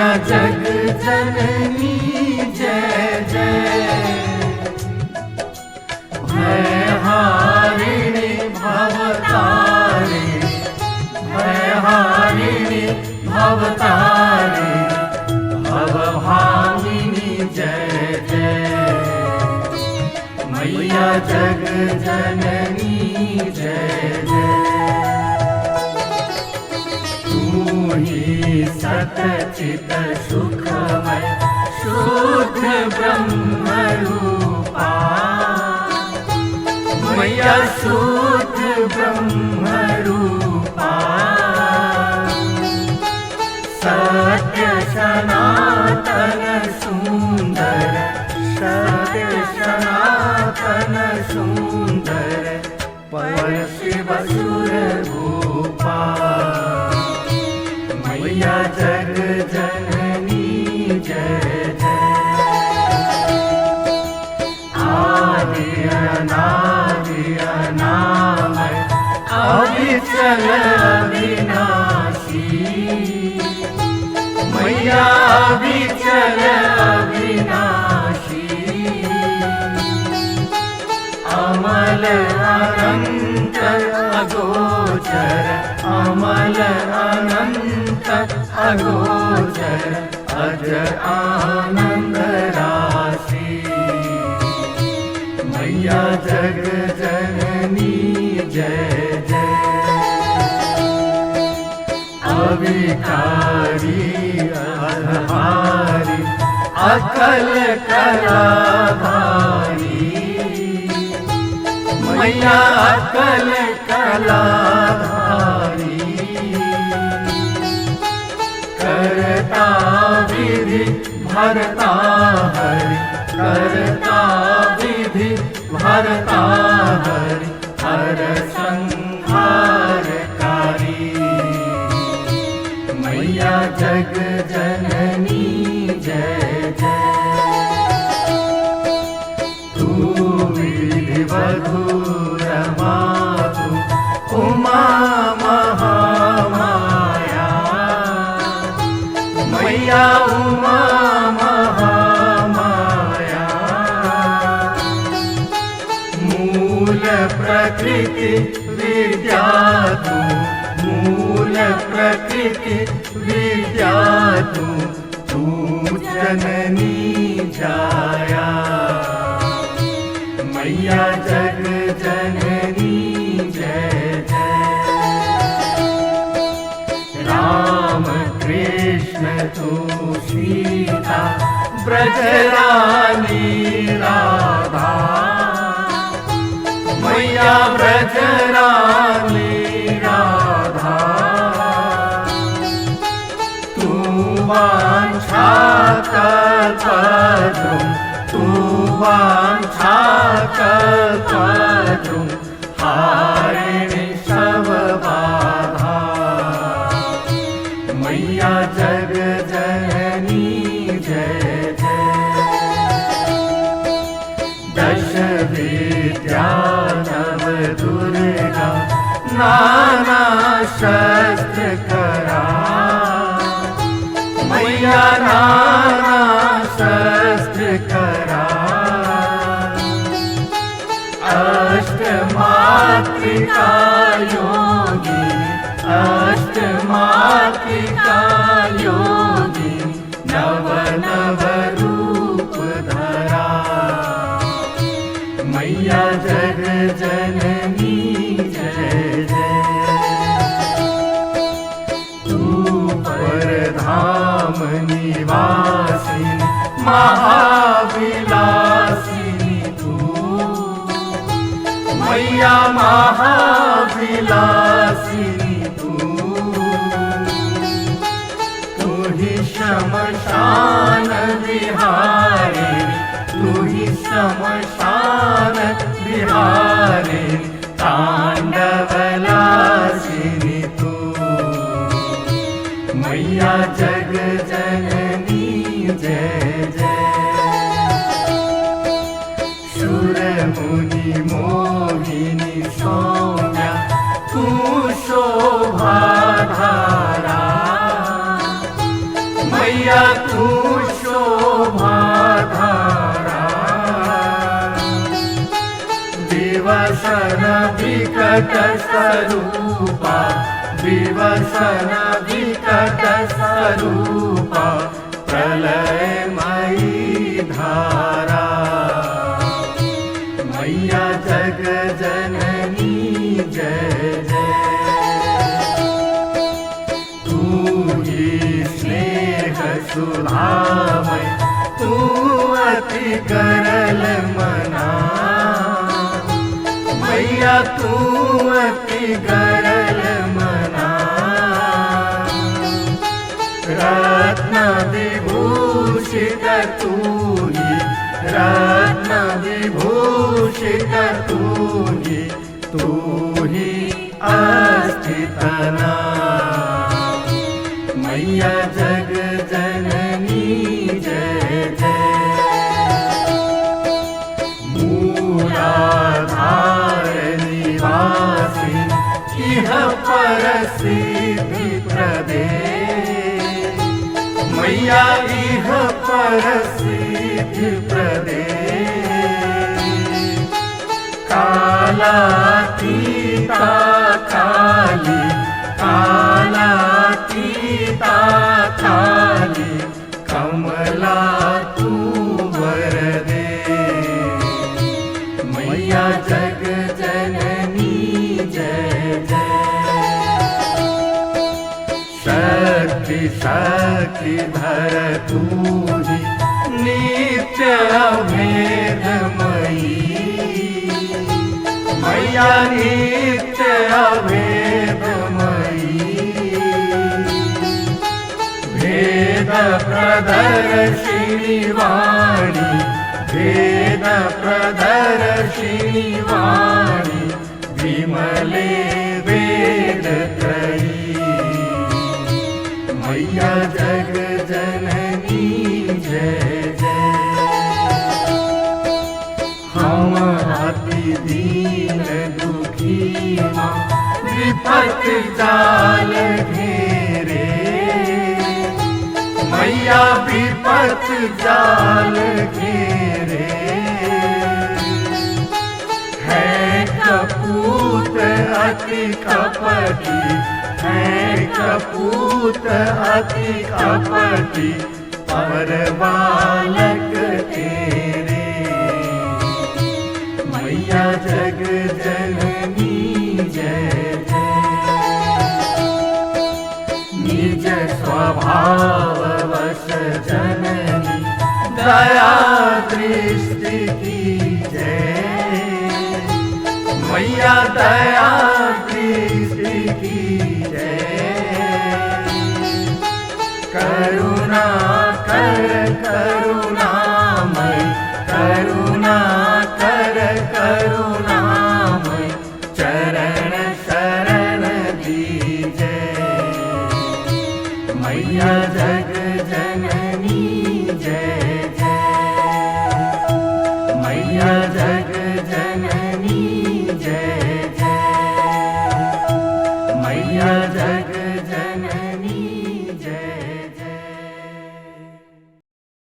मैया जग जननी जय जय। भयहारिणि भवतारिणि, भयहारिणि भवतारिणि, भवभामिनी जय जय। मैया जग जननी जय जय। तू ही सतचित सुखमय शुद्ध ब्रह्म रूपा, मैया शुद्ध ब्रह्म रूपा। सत्य सनातन सुंदर, सत्य सनातन सुंदर, पर शिव सुर भूपा। मैया जग जननी जय जय। आदि अनादि अनामय अविचल अविनाशी, मैया अविचल अविनाशी। अमल अनंत अगोचर, अमल अनंत अगोचर, अज आनंद राशि। मैया जग जननी जय जय। अविकारी अधारी अकल कलाधारी, मैया अकल कलाधारी। करता विधि भरता हरि, करता विधि भरता हरि, हर संहारकारी। मैया जग जननी जय जय। तू विधि वधू रमा तू उमा महामाया, मैया उमा महामाया। मूल प्रकृति विद्या तू, मूल प्रकृति विद्या तू, तू जननी जाया। मैया जग जननी जय जय। राम कृष्ण तू सीता ब्रज रानी राधा, मैया ब्रज रानी राधा। तू वाञ्छा कल्पद्रुम, तू वाञ्छा कल्पद्रुम, हारिणि सब बाधा। मैया जग जननी जय जय। दश विद्या नव दुर्गा नाना शस्त्र करा, मैया नाना शस्त्र करा। अष्ट मातृका योगिनी, अष्ट मातृका योगिनी, नव नव रूप धरा। मैया जग जननी जय जय। तू परधाम निवासिनी महाविलासिनी तू, मैया महाविलासिनी तू। तू ही शमशान विहारिणी, तू ही शमशान विहारिणी, तांडवलासिनी तू। मैया जग जननी जय जय। सुर मुनि मोहिनी सौम्या तू शोभा धारा, मैया। मैया तू शोभा धारा। दिवसन विकट स्वरूपा, दिवसन विकट स्वरूपा, प्रलयमयी धारा। मैया जग जननी जय जय। तू ही स्नेह सुधामय, तू अति करल मना। मैया तू अति गरल मना। रत्न विभूषित तू ही, रत्न विभूषित तू ही, तू ही अस्थितना। मैया जग जननी जय जय। मूलाधार निवासी, इह पर सिद्धि प्रदे। मैया इह पर सिद्धि प्रदे। कालातीता काली, कालातीता काली, कमला तू वर दे। मैया जग जननी जय जय। शक्ति शक्ति धर तू ही, नित्य अभेदमयी। मैया नित्य अभेदमयी। भेद प्रदर्शिनी वाणी, भेद प्रदर्शिनी वाणी, विमले वेद त्रयी। मैया जग जननी जय जय। हम अति दीन दुखी माँ, विपत जाल घेरे। मैया विपत जाल घेरे। है कपूत अति कपटी, है कपूत अति कपटी, पर बालक तेरे। मैया जग जननी जय जय। निज स्वभाव वश जननी, दया